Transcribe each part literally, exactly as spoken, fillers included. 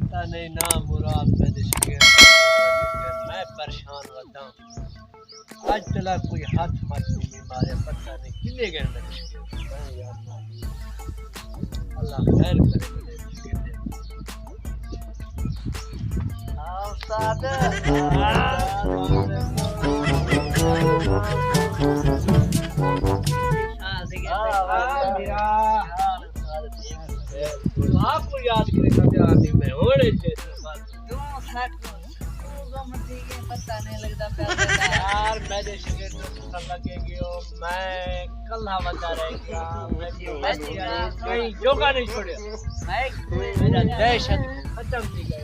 پتہ نہیں نا مراد میݙے شاگرد، میں پریشان وداں۔ اڄ تلا کوئی ہتھ مت نہیں ماریا، پتہ نہیں کنے ڳئے میݙے شاگرد۔ میں یار اللہ خیر کرے میݙے شاگرد۔ ہاں استاد۔ ہاں، میرا۔ آپ کو یاد کرے گا پیار نہیں، میں ہونے چاہیے۔ توں ساکوں، توں گم تھی ڳئے، پتہ نہیں لڳدا پیا تیݙا۔ یار، میݙے شاگرد نوں پتہ لڳے ڳیو، میں کلھا ودا رہ ڳیا، میں کہیں جوڳا نہیں چھوڑیا۔ میݙا دہشت ختم تھی ڳئے۔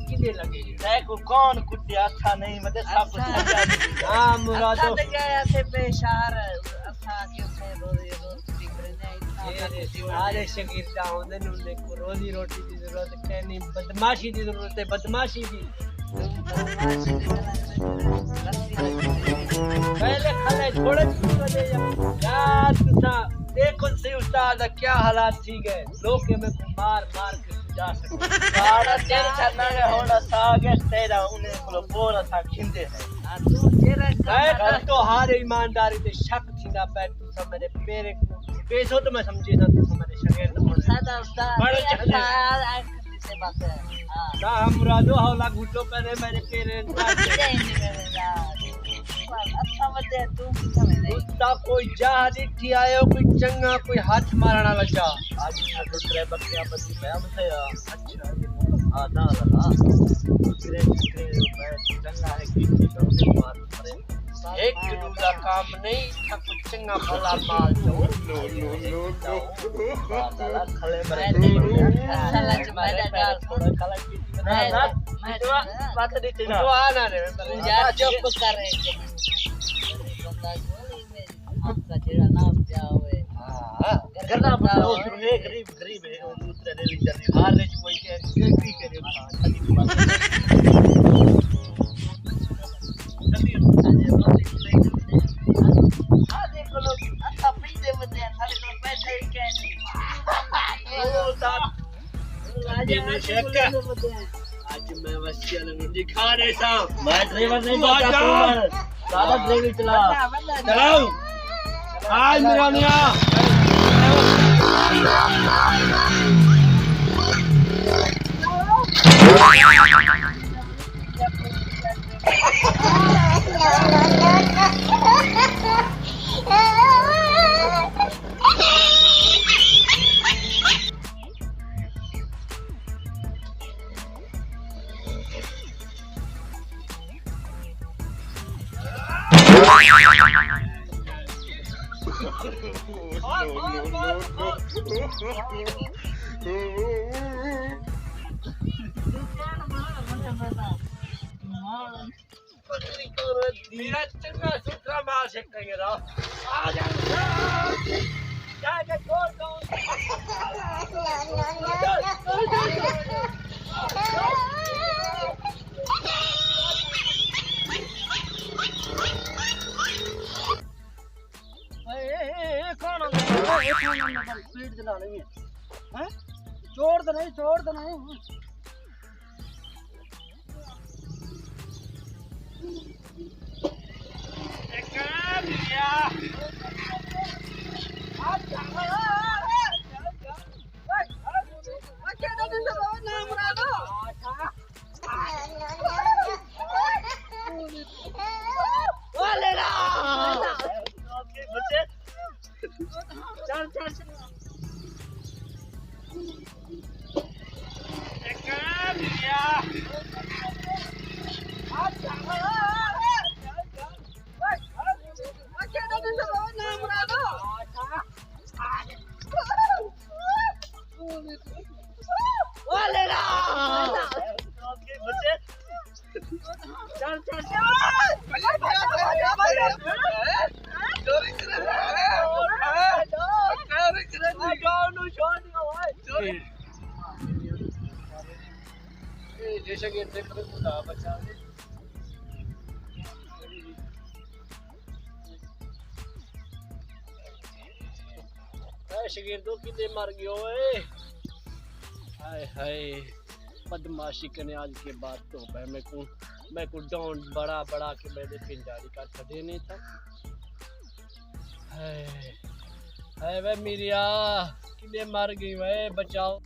کݙے لڳے ڳئے؟ تیکوں کون کٹیا؟ اکھاں نہیں، میں تے سب کچھ اکھاں۔ ہاں، مرادو۔ اکھاں تے ڳئے اسے پے شہر، اساں آکھے اتھے روزی روٹی کرنے آئی، اتھاں اے سارے شاگرد ہوندے نے، انہیں کو روزی روٹی دی ضرورت کائنی، بدمعاشی دی ضرورت ہے، بدمعاشی دی۔ پہلے کھلے چھوڑے چھوڑے دے یار، تساں دیکھو سی استاد دا کیا حالات تھی ڳئے، لوگ میں کو مار مار کے سجا سکتے۔ سارا دل چھنا ہے، ہن اساں آ ڳئے تیرا، انہیں کولوں بور اساں کھیندے ہیں۔ ہاں، تو تیرا میں کل تو ہر ایمانداری تے شک تھیندا پئے، تساں میݙے پیرے کوں بے عزت میں سمجھے نہ، تساں میݙے شاگرد ہو۔ ساݙا استاد بڑے اے چنگے۔ استاد اکھ ݙتے بس۔ ہاں۔ نہ مرادو، ہولا گھٹو پہلے میݙے پیرے۔ نہیں، نہیں، نہیں، نہیں۔ پر اساں ودے، توں کتھاں ویندے؟ اس دا کوئی جاہ ݙٹھی آئے ہو، کوئی چنگا، کوئی ہتھ مارݨ والا جاہ۔ اڄ ساݙو ترے ٻکریاں ٻدھی پیا ٻدھے آ۔ اچھا۔ ہاں، نہ لگا۔ ٻکرے، ٻکرے، میں چنگا ہے، کسی دھوکے مار مرے۔ ہک ݙو دا کم نہیں، اتھاں کوئی چنگا بھلا مال چاؤ۔ نو، نو، نو، نو۔ کھلے مرے۔ اصل وچ میݙا ڳالھ سݨ۔ میں، میں، پتہ ݙتی نا۔ آ نہ رہے۔ یار چپ کر۔ بندہ کون ہے؟ آپ کا جیڑا نام کیا ہوئے؟ ہاں، کرنا پڑتا ہے، اس میں غریب، غریب ہے، وہ دوسرے دے وچ جاندے۔ ہر وچ کوئی کہ، کوئی بھی کرے، خالی بات۔ ہاں، دیکھ لو، اچھا پیندے ودے ہیں، سارے کول پیسے ہی کہیں نہیں۔ وہ تو راجہ، بے شک۔ اڄ میں وسیع نوں ݙکھا ݙیساں۔ میں ڈرائیور نہیں بنتا، توں بن۔ سادہ ڈرائیور چلا۔ چلاؤ۔ آج میرا میاں۔ میرا چنگا ستھرا مال سکھیں گے دا۔ آ جا۔ جا کے چھوڑ دو۔ اے، اے، اے، اے کون آندا ہے؟ اے کون آندا ہے؟ سپیڈ دے نال ایویں۔ ہیں؟ چور تے نہیں، چور تے نہیں۔ چل، چل، چل۔ چل، چل، چل۔ اے شاگردو، کنے مر ڳیو اے؟ اے ہائے، بدمعاشی کنے آج کے بعد توبہ ہے۔ میں کو میں کو ڈونٹ بڑا بڑا کے میں دے پنجاری کا چھڈے نہیں تھا۔ ہائے، ہائے وے میریا، کنے مر گئی وے، بچاؤ۔